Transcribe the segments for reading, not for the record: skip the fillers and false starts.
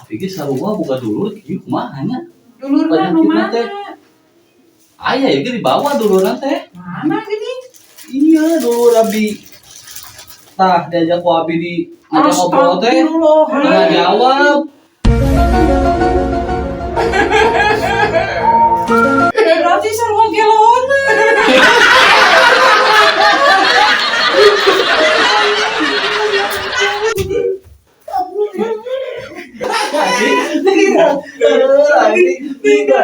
Abi ge sarua boga dulur kieu, kumaha nya? Dulurna nu Penyakitna mana? Teh. Aya ieu ge dibawa dulurna teh. Mana gini? Iya, dulur abi. Tah, diajak ku abi di ngajak ngobrol teh. Astagfirullah. Nggak jawab. Berarti sarua gelona. Anjing, tiga. Anjing, tiga.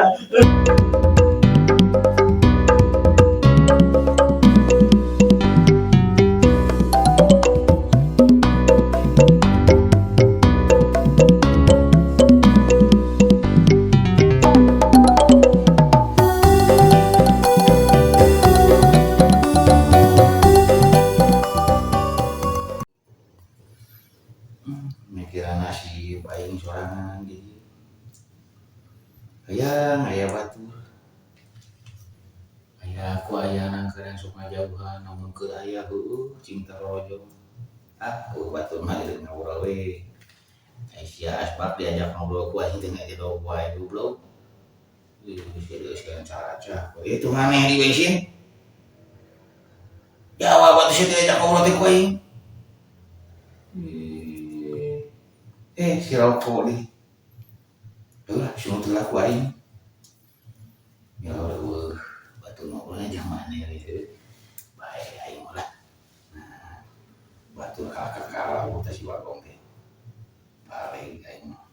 Mikiran nasib aing sorangan gitu. Hayang aya batur. Aya aku aya nangkeran sok ngajauhan, namun keur aya heueuh cing tarojong. Ah, eueuh batur mah deuk ngobrol we. Ai sia Asbak diajak ngobrol ku aing teh ngajadog wae, goblok. Ih, sia geus caracah. Itu maneh di bensin. Jawab atuh sia diajak ngobrol teh ku aing. Si rokok deh. Ulah, sunut lah ku aing. Ya eueuh, batur ngobrolnya jeung maneh we. Bae aing mah lah. Nah, batur kakak teh si Bagong teh. Balik aing mah.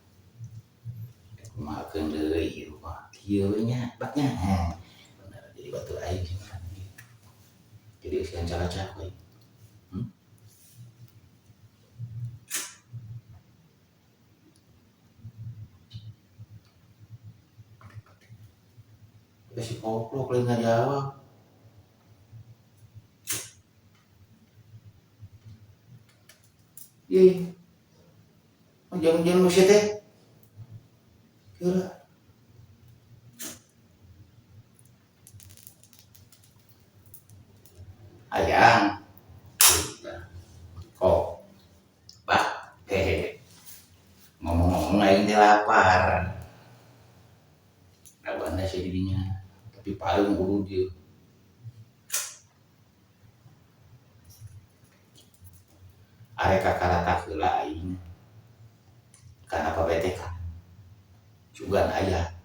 Kumahakeun deui ieu mah. Kieu we nya, baknya. Heh. Bener jadi batur aing sih mah. Jadi eusian caracah we. Si koplok lain ngajawab. Ih. Oh, jangan-jangan lu teh. Kira. Ayang. Kok. Bah, hehe. Ngomong-ngomong aing teh lapar. Abana sih dirinya, tapi paling buru dia. Arek kakarata heula aing. Kana PBTK. Sugan aya.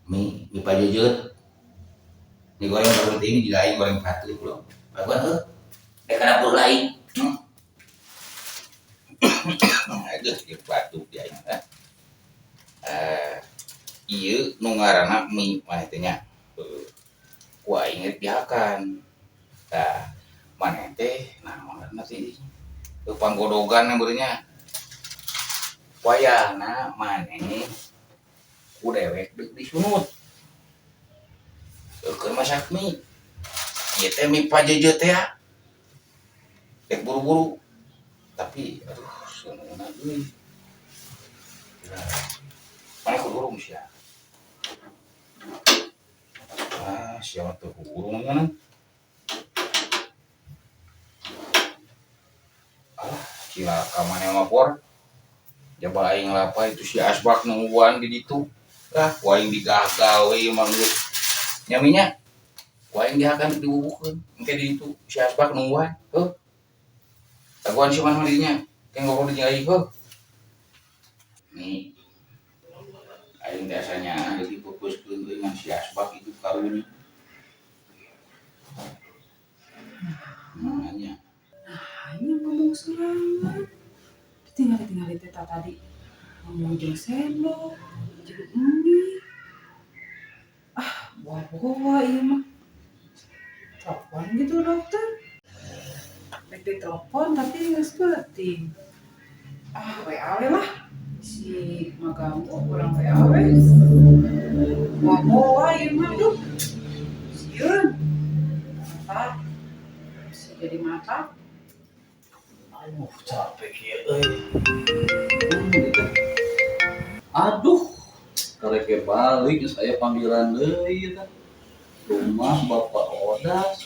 Mie, mie pajejeut. Mie goreng baru ini juga aing goreng patuh belum. Baguan heuh. Rek kana buru aing. Aduh, ieu batuk di aing. Ieu nu ngaranna mie maneh teh nya. Ku aing rek dihakan. Tah, maneh teh naon ngaranna teh? Panggodogan beureum nya. Wayahna maneh ku dewek deuk disunut. Keur masak mie. Ieu teh mie pajejeut teh ya. Rek buru-buru. Tapi aduh seungeuna euy. Maneh kudu hurung sia. Ah, sia mah teu hurung mana? Alah, cilaka maneh mah por. Jaba aing lapar itu si Asbak nungguan di ditu. Ah, ku aing digagal we mah geus. Nyaminya ku aing dihakan dibubukeun. Engke di ditu si Asbak nungguan. Heuh. Taguan si maneh dinya. Engke ngobrol di aing heuh. Nih. Aing biasanya jadi fokuskeun euy ngan si Asbak itu karunya. Nanya. Nah, ini ngomong sorangan. Tinggal-tinggal teh tadi ngomong jeung sendok, jeung mie. Ah, bawa-bawa ieu mah. Telepon gitu dokter. Rek ditelepon tapi geus peuting. Ah, WA we lah. Si maganggu kurang WA we. Bawa-bawa ieu mah duh. Sieun. Mata. Bisa jadi mata. Aduh, capek kieu euy. Aduh, karek balik saya panggilan deui teh. Rumah Bapak Odas.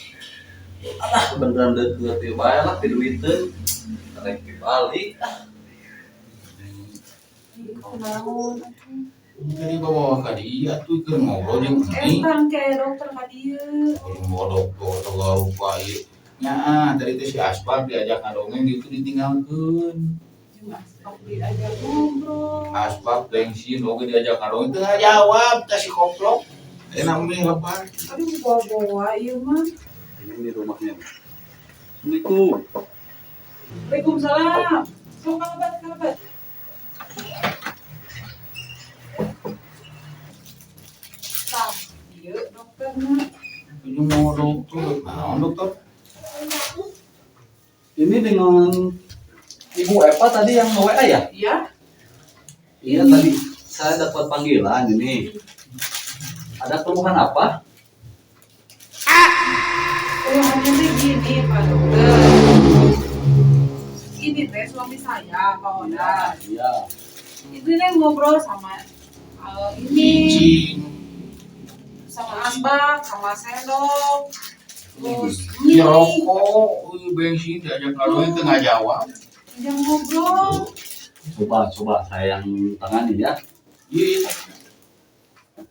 Alah, beneran deukeut teh bae lah piduiteun. Karek balik ah. Kunaon atuh? Tadi bawa ka dieu atuh keur ngobrol jeung ini. Eta ke dokter ka dieu. Jeung bawa dokter segala rupa ieu. Nya ah, tadi teh si Asbak diajak ngadongeng gitu ditinggalkeun. Jeung Asbak diajak ngobrol. Asbak bensin oge diajak ngadongeng teu ngajawab teh si koplok. Enak mie lepas. Aduh, bawa-bawa ieu mah. Ini rumahnya. Assalamualaikum. Waalaikumsalam. Sok kalabat kalabat. Tah, ieu dokterna. Ini mau dokter, naon dokter? Ini dengan Ibu Eva tadi yang nge-WA ya? Iya. Iya tadi saya dapat panggilan ini. Ada keluhan apa? Keluhannya teh gini, Pak Dokter. Ini teh suami saya, Pak Oda. Iya. Itu dia ngobrol sama ini, Cicing. Sama asbak, sama sendok, terus Di mie, rokok, bensin diajak ngadongeng teu ngajawab. Dia ngobrol. Coba coba saya yang tangani ya. Iya,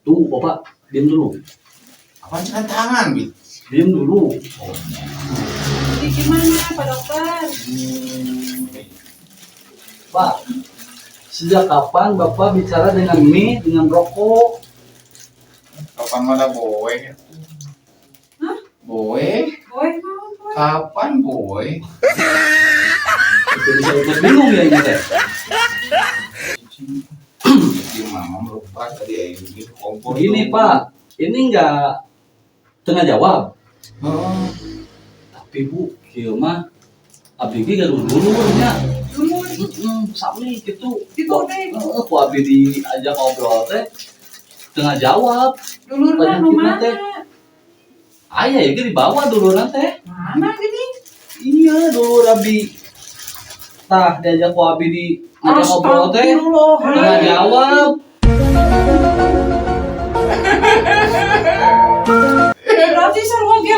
Tunggu Bapak, diam dulu. apaan cenah tangan gitu. Diam dulu. Jadi gimana, Pak Dokter? Pak, sejak kapan Bapak bicara dengan mie, dengan rokok? Kapan mana boy? Hah? Boy? Boy, naon, boy? Kapan boy? Itu bisa ikut bingung ya ini teh. Jadi mama melupa tadi ayo gitu kompor. Begini tuh. Pak, ini enggak tengah jawab. Heeh. Tapi Bu, kieu mah abdi ge gaduh dulur nya. Dulur, Heeh, sami gitu. Gitu teh. Heeh, ku abdi diajak ngobrol teh tengah jawab. Dulurna nu Penyakitna mana? teh. Aya ya ge dibawa dulurna teh. Mana gini? Iya, dulur abdi. Tah diajak ku abdi di ngajak ngobrol teh Astagfirullah. tengah jawab. Berarti sarua ge